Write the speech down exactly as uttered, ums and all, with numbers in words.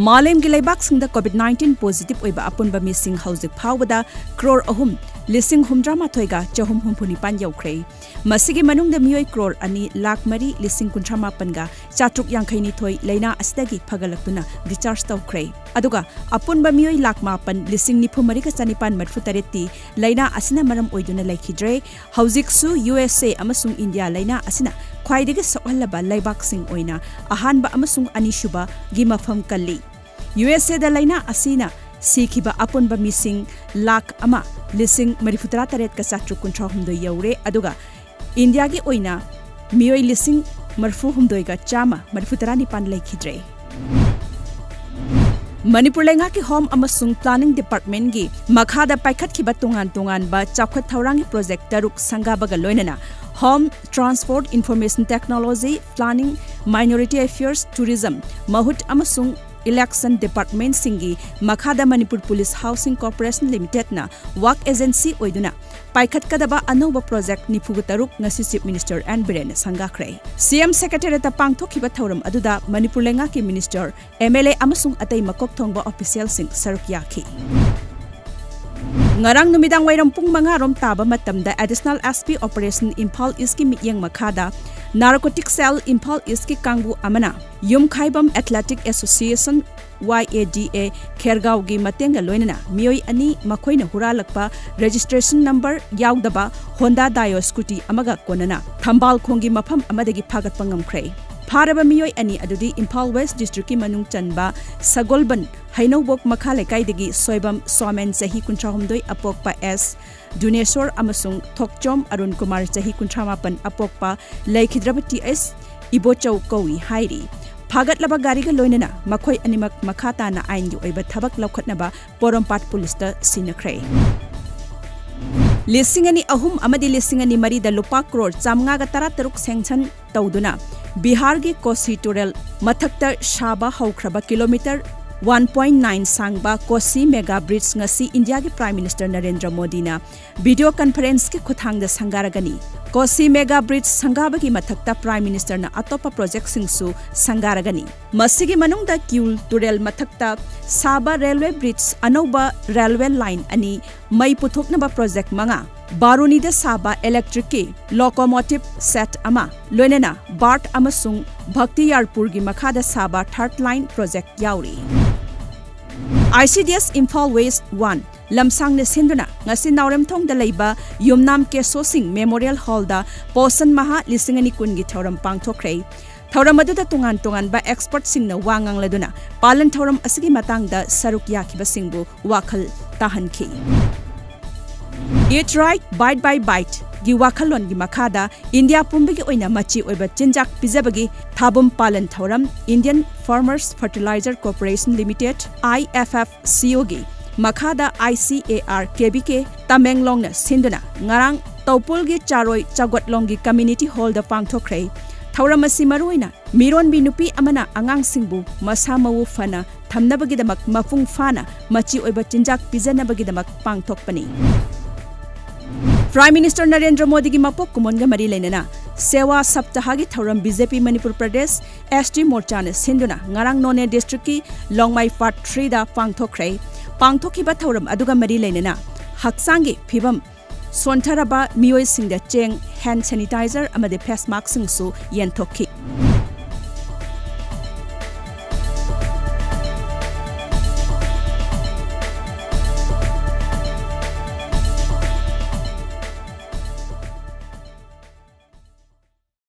ꯃꯥꯂꯦꯝꯒꯤ ꯂꯩꯕꯥꯛꯁꯤꯡꯗ COVID nineteen positive ꯑꯣꯏꯕ ꯑꯄꯨꯟꯕ ꯃꯤꯁꯤꯡ ꯍꯧꯖꯤꯛ ꯐꯥꯎꯕꯗ ꯀ꯭ꯔꯣꯔ ꯑꯍꯨꯝ ꯂꯤꯁꯤꯡ ꯍꯨꯝꯗ꯭ꯔꯥ ꯃꯥꯊꯣꯏꯒ ꯆꯍꯨꯝ ꯍꯨꯝꯐꯨ ꯅꯤꯄꯥꯟ ꯌꯧꯈ꯭ꯔꯦ꯫ ꯃꯁꯤꯒꯤ ꯃꯅꯨꯡꯗ ꯃꯤꯑꯣꯏ ꯀ꯭ꯔꯣꯔ ꯑꯅꯤ ꯂꯥꯈ ꯃꯔꯤ ꯂꯤꯁꯤꯡ ꯀꯨꯟꯊ꯭ꯔꯥ ꯃꯥꯄꯟꯒ ꯆꯥꯇ꯭ꯔꯨꯛ ꯌꯥꯡꯈꯩ ꯅꯤꯊꯣꯏ ꯂꯥꯏꯅꯥ ꯑꯁꯤꯗꯒꯤ ꯐꯒꯠꯂꯛꯇꯨꯅ discharge ꯇꯧꯈ꯭ꯔꯦ꯫ ꯑꯗꯨꯒ ꯑꯄꯨꯟꯕ ꯃꯤꯑꯣꯏ ꯂꯥꯈ ꯃꯥꯄꯟ ꯂꯤꯁꯤꯡ ꯅꯤꯐꯨ ꯃꯔꯤꯒ ꯆꯅꯤꯄꯥꯟ ꯃꯔꯤꯐꯨ ꯇꯔꯦꯠꯇꯤ ꯂꯥꯏꯅꯥ ꯑꯁꯤꯅ ꯃꯔꯝ ꯑꯣꯏꯗꯨꯅ ꯂꯩꯈꯤꯗ꯭ꯔꯦ꯫ ꯍꯧꯖꯤꯛꯁꯨ U S A ꯑꯃꯁꯨꯡ ꯏꯟꯗꯤꯌꯥ ꯂꯥꯏꯅꯥ ꯑꯁꯤꯅ ꯈ꯭ꯋꯥꯏꯗꯒꯤ ꯁꯣꯛꯍꯜꯂꯕ ꯂꯩꯕꯥꯛꯁꯤꯡ ꯑꯣꯏꯅ ꯑꯍꯥꯟꯕ ꯑꯃꯁꯨꯡ ꯑꯅꯤꯁꯨꯕꯒꯤ ꯃꯐꯝ ꯀꯜꯂꯤ꯫ U S A ꯗ ꯂꯥꯏꯅꯥ ꯑꯁꯤꯅ ꯁꯤꯈꯤꯕ ꯑꯄꯨꯟꯕ ꯃꯤꯁꯤꯡ ꯂꯥꯈ ꯑꯃ ꯂꯤꯁꯤꯡ ꯃꯔꯤꯐꯨꯇꯔꯥ ꯇꯔꯦꯠꯀ ꯆꯥꯇ꯭ꯔꯨꯛ ꯀꯨꯟꯊ꯭ꯔꯥ ꯍꯨꯝꯗꯣꯏ ꯌꯧꯔꯦ, ꯑꯗꯨꯒ ꯏꯟꯗꯤꯌꯥꯒꯤ ꯑꯣꯏꯅ ꯃꯤꯑꯣꯏ ꯂꯤꯁꯤꯡ ꯃꯔꯤꯐꯨ ꯍꯨꯝꯗꯣꯏꯒ ꯆꯥꯝꯃ ꯃꯔꯤꯐꯨꯇꯔꯥ ꯅꯤꯄꯥꯟ ꯂꯩꯈꯤꯗ꯭ꯔꯦ꯫ ꯃꯅꯤꯄꯨꯔ ꯂꯩꯉꯥꯛꯀꯤ Home ꯑꯃꯁꯨꯡ Planning Department ꯀꯤ ꯃꯈꯥꯗ ꯄꯥꯏꯈꯠꯈꯤꯕ ꯇꯣꯉꯥꯟ ꯇꯣꯉꯥꯟꯕ ꯆꯥꯎꯈꯠ ꯊꯧꯔꯥꯡꯒꯤ project ꯇꯔꯨꯛ ꯁꯪꯒꯥꯕꯒ ꯂꯣꯏꯅꯅ Home, Transport, Information Technology, Planning, Minority Affairs, Tourism, ꯃꯍꯨꯠ ꯑꯃꯁꯨꯡ Election Department ꯁꯤꯡꯒꯤ ꯃꯈꯥꯗ Manipur Police Housing Corporation Limited ꯅ ꯋꯥꯛ ꯑꯦꯖꯦꯟꯁꯤ ꯑꯣꯏꯗꯨꯅ ꯄꯥꯏꯈꯠꯀꯗꯕ ꯑꯅꯧꯕ project ꯅꯤꯐꯨꯒ ꯇꯔꯨꯛ ꯉꯁꯤ Chief Minister N ꯕꯤꯔꯦꯟꯅ ꯁꯪꯒꯥꯈ꯭ꯔꯦ꯫ C M Secretariat ꯇ ꯄꯥꯡꯊꯣꯛꯈꯤꯕ ꯊꯧꯔꯝ ꯑꯗꯨꯗ ꯃꯅꯤꯄꯨꯔ ꯂꯩꯉꯥꯛꯀꯤ Minister, M L A ꯑꯃꯁꯨꯡ ꯑꯇꯩ ꯃꯀꯣꯛ ꯊꯣꯡꯕ official ꯁꯤꯡ ꯁꯔꯨꯛ ꯌꯥꯈꯤ꯫ ꯉꯔꯥꯡ ꯅꯨꯃꯤꯗꯥꯡ ꯋꯥꯏꯔꯝ ꯄꯨꯡ ꯃꯉꯥ ꯔꯣꯝ ꯇꯥꯕ ꯃꯇꯝꯗ Additional S P Operation Imphal East ꯀꯤ ꯃꯤꯠꯌꯦꯡ ꯃꯈꯥꯗ Narcotic Cell Imphal East ꯀꯤ ꯀꯥꯡꯕꯨ ꯑꯃꯅ ꯌꯨꯝꯈꯥꯏꯕꯝ Athletic Association, Y A D A, ꯈꯦꯔꯒꯥꯎꯒꯤ ꯃꯇꯦꯡꯒ ꯂꯣꯏꯅꯅ ꯃꯤꯑꯣꯏ ꯑꯅꯤ, ꯃꯈꯣꯏꯅ ꯍꯨꯔꯥꯜꯂꯛꯄ registration number ꯌꯥꯎꯗꯕ Honda Dio scooty ꯑꯃꯒ ꯀꯣꯟꯅꯅ ꯊꯝꯕꯥꯜ ꯈꯣꯡꯒꯤ ꯃꯐꯝ ꯑꯃꯗꯒꯤ ꯐꯥꯒꯠꯄ ꯉꯝꯈ꯭ꯔꯦ꯫ ꯐꯥꯔꯕ ꯃꯤꯑꯣꯏ ꯑꯅꯤ ꯑꯗꯨꯗꯤ ꯏꯝꯐꯥꯜ West District ꯀꯤ ꯃꯅꯨꯡ ꯆꯟꯕ ꯁꯒꯣꯜꯕꯟ ꯍꯩꯅꯧꯕꯣꯛ ꯃꯈꯥ ꯂꯩꯀꯥꯏꯗꯒꯤ ꯁꯣꯏꯕꯝ ꯁ꯭ꯋꯥꯃꯦꯟ, ꯆꯍꯤ ꯀꯨꯟꯊ꯭ꯔꯥ ꯍꯨꯝꯗꯣꯏ, ꯑꯄꯣꯛꯄ S ꯗꯨꯅꯦꯁꯣꯔ, ꯑꯃꯁꯨꯡ ꯊꯣꯛꯆꯣꯝ ꯑꯔꯨꯟ ꯀꯨꯃꯥꯔ, ꯆꯍꯤ ꯀꯨꯟꯊ꯭ꯔꯥ ꯃꯥꯄꯟ, ꯑꯄꯣꯛꯄ ꯂꯩꯈꯤꯗ꯭ꯔꯕ T S ꯏꯕꯣꯆꯧ ꯀꯧꯏ ꯍꯥꯏꯔꯤ꯫ ꯐꯥꯒꯠꯂꯕ ꯒꯥꯔꯤꯒ ꯂꯣꯏꯅꯅ ꯃꯈꯣꯏ ꯑꯅꯤꯃꯛ ꯃꯈꯥ ꯇꯥꯅ ꯑꯥꯏꯟꯒꯤ ꯑꯣꯏꯕ ꯊꯕꯛ ꯂꯧꯈꯠꯅꯕ ꯄꯣꯔꯣꯝꯄꯥꯠ ꯄꯨꯂꯤꯁꯇ ꯁꯤꯟꯅꯈ꯭ꯔꯦ꯫ ꯂꯤꯁꯤꯡ ꯑꯅꯤ ꯑꯍꯨꯝ ꯑꯃꯗꯤ ꯂꯤꯁꯤꯡ ꯑꯅꯤ ꯃꯔꯤꯗ ꯂꯨꯄꯥ ꯀ꯭ꯔꯣꯔ ꯆꯥꯃꯉꯥꯒ ꯇꯔꯥꯇꯔꯨꯛ sanction ꯇꯧꯗꯨꯅ ꯕꯤꯍꯥꯔꯒꯤ ꯀꯣꯁꯤ ꯇꯨꯔꯦꯜ ꯃꯊꯛꯇ ꯁꯥꯕ ꯍꯧꯈ꯭ꯔꯕ ꯀꯤꯂꯣꯃꯤꯇꯔ ꯋꯥꯟ ꯄꯣꯏꯟ ꯅꯥꯏꯟ ꯁꯥꯡꯕ ꯀꯣꯁꯤ ꯃꯦꯒꯥ ꯕ꯭ꯔꯤꯖ ꯉꯁꯤ ꯏꯟꯗꯤꯌꯥꯒꯤ ꯄ꯭ꯔꯥꯏꯝ ꯃꯤꯅꯤꯁꯇꯔ ꯅꯔꯦꯟꯗ꯭ꯔ ꯃꯣꯗꯤꯅ ꯚꯤꯗꯤꯑꯣ ꯀꯟꯐꯔꯦꯟꯁꯀꯤ ꯈꯨꯠꯊꯥꯡꯗ ꯁꯪꯒꯥꯔꯒꯅꯤ꯫ ꯀꯣꯁꯤ ꯃꯦꯒꯥ ꯕ꯭ꯔꯤꯖ ꯁꯪꯒꯥꯕꯒꯤ ꯃꯊꯛꯇ ꯄ꯭ꯔꯥꯏꯝ ꯃꯤꯅꯤꯁꯇꯔꯅ ꯑꯇꯣꯞꯄ ꯄ꯭ꯔꯣꯖꯦꯛꯁꯤꯡꯁꯨ ꯁꯪꯒꯥꯔꯒꯅꯤ꯫ ꯃꯁꯤꯒꯤ ꯃꯅꯨꯡꯗ ꯀꯤꯎꯜ ꯇꯨꯔꯦꯜ ꯃꯊꯛꯇ ꯁꯥꯕ ꯔꯦꯜꯋꯦ ꯕ꯭ꯔꯤꯖ, ꯑꯅꯧꯕ ꯔꯦꯜꯋꯦ ꯂꯥꯏꯟ ꯑꯅꯤ ꯃꯩ ꯄꯨꯊꯣꯛꯅꯕ ꯄ꯭ꯔꯣꯖꯦꯛ ꯃꯉꯥ, ꯕꯥꯔꯨꯅꯤꯗ ꯁꯥꯕ ꯏꯂꯦꯛꯇ꯭ꯔꯤꯛꯀꯤ ꯂꯣꯀꯣꯃꯣꯇꯤꯚ ꯁꯦꯠ ꯑꯃ, ꯂꯣꯏꯅꯅ ꯕꯥꯔꯠ ꯑꯃꯁꯨꯡ ꯚꯛꯇꯤꯌꯥꯔꯄꯨꯔꯒꯤ ꯃꯈꯥꯗ ꯁꯥꯕ ꯊꯥꯔꯠ ꯂꯥꯏꯟ ꯄ꯭ꯔꯣꯖꯦꯛ ꯌꯥꯎꯔꯤ꯫ I C D S Imphal west one ꯂꯝꯁꯥꯡꯅ ꯁꯤꯟꯗꯨꯅ ꯉꯁꯤ ꯅꯥꯎꯔꯦꯝꯊꯣꯡꯗ ꯂꯩꯕ ꯌꯨꯝꯅꯥꯝ ꯀꯦꯁꯣ ꯁꯤꯡ ꯃꯦꯃꯣꯔꯤꯌꯦꯜ ꯍꯣꯜꯗ ꯄꯣꯁꯟ ꯃꯍꯥ ꯂꯤꯁꯤꯡ ꯑꯅꯤ ꯀꯨꯟꯒꯤ ꯊꯧꯔꯝ ꯄꯥꯡꯊꯣꯛꯈ꯭ꯔꯦ꯫ ꯊꯧꯔꯝ ꯑꯗꯨꯗ ꯇꯣꯉꯥꯟ ꯇꯣꯉꯥꯟꯕ ꯑꯦꯛꯁꯄꯔꯠꯁꯤꯡꯅ ꯋꯥ ꯉꯥꯡꯂꯗꯨꯅ ꯄꯥꯂꯟ ꯊꯧꯔꯝ ꯑꯁꯤꯒꯤ ꯃꯇꯥꯡꯗ ꯁꯔꯨꯛ ꯌꯥꯈꯤꯕꯁꯤꯡꯕꯨ ꯋꯥꯈꯜ ꯇꯥꯍꯟꯈꯤ꯫ Eat Right, Bite by Bite ꯒꯤ ꯋꯥꯈꯜꯂꯣꯟꯒꯤ ꯃꯈꯥꯗ ꯏꯟꯗꯤꯌꯥ ꯄꯨꯝꯕꯒꯤ ꯑꯣꯏꯅ ꯃꯆꯤ ꯑꯣꯏꯕ ꯆꯤꯟꯖꯥꯛ ꯄꯤꯖꯕꯒꯤ ꯊꯥꯕꯨꯝ ꯄꯥꯂꯟ ꯊꯧꯔꯝ Indian Farmers Fertilizer Corporation Limited, I F F C O ꯒꯤ ꯃꯈꯥꯗ I C A R K B K ꯇꯃꯦꯡꯂꯣꯡꯅ ꯁꯤꯟꯗꯨꯅ ꯉꯔꯥꯡ ꯇꯧꯄꯨꯜꯒꯤ ꯆꯥꯔꯣꯏ ꯆꯥꯎꯒꯠꯂꯣꯡꯒꯤ ꯀꯝꯃ꯭ꯌꯨꯅꯤꯇꯤ ꯍꯣꯜꯗ ꯄꯥꯡꯊꯣꯛꯈ꯭ꯔꯦ꯫ ꯊꯧꯔꯝ ꯑꯁꯤ ꯃꯔꯨꯑꯣꯏꯅ ꯃꯤꯔꯣꯟꯕꯤ ꯅꯨꯄꯤ ꯑꯃꯅ ꯑꯉꯥꯡꯁꯤꯡꯕꯨ ꯃꯁꯥ ꯃꯎ ꯐꯅ ꯊꯝꯅꯕꯒꯤꯗꯃꯛ ꯃꯄꯨꯡ ꯐꯥꯅ ꯃꯆꯤ ꯑꯣꯏꯕ ꯆꯤꯟꯖꯥꯛ ꯄꯤꯖꯅꯕꯒꯤꯗꯃꯛ ꯄꯥꯡꯊꯣꯛꯄꯅꯤ꯫ ꯄ꯭ꯔꯥꯏꯝ ꯃꯤꯅꯤꯁꯇꯔ ꯅꯔꯦꯟꯗ꯭ꯔ ꯃꯣꯗꯤꯒꯤ ꯃꯄꯣꯛ ꯀꯨꯝꯑꯣꯟꯒ ꯃꯔꯤ ꯂꯩꯅꯅ ꯁꯦꯋꯥ ꯁꯞꯇꯥꯍꯒꯤ ꯊꯧꯔꯝ B J P Manipur Pradesh S T ꯃꯣꯔꯆꯥꯅ ꯁꯤꯟꯗꯨꯅ ꯉꯔꯥꯡ ꯅꯣꯅꯦ ꯗꯤꯁꯇ꯭ꯔꯤꯛꯀꯤ ꯂꯣꯡꯃꯥꯏ ꯄꯥꯔꯠ ꯊ꯭ꯔꯤꯗ ꯄꯥꯡꯊꯣꯛꯈ꯭ꯔꯦ꯫ ꯄꯥꯡꯊꯣꯛꯈꯤꯕ ꯊꯧꯔꯝ ꯑꯗꯨꯒ ꯃꯔꯤ ꯂꯩꯅꯅ ꯍꯛꯆꯥꯡꯒꯤ ꯐꯤꯕꯝ ꯁꯣꯟꯊꯔꯕ ꯃꯤꯑꯣꯏꯁꯤꯡꯗ ꯆꯦꯡ, ꯍꯦꯟ ꯁꯦꯅꯤꯇꯥꯏꯖꯔ ꯑꯃꯗꯤ ꯐꯦꯁ ꯃꯥꯛꯁꯤꯡꯁꯨ ꯌꯦꯟꯊꯣꯛꯈꯤ꯫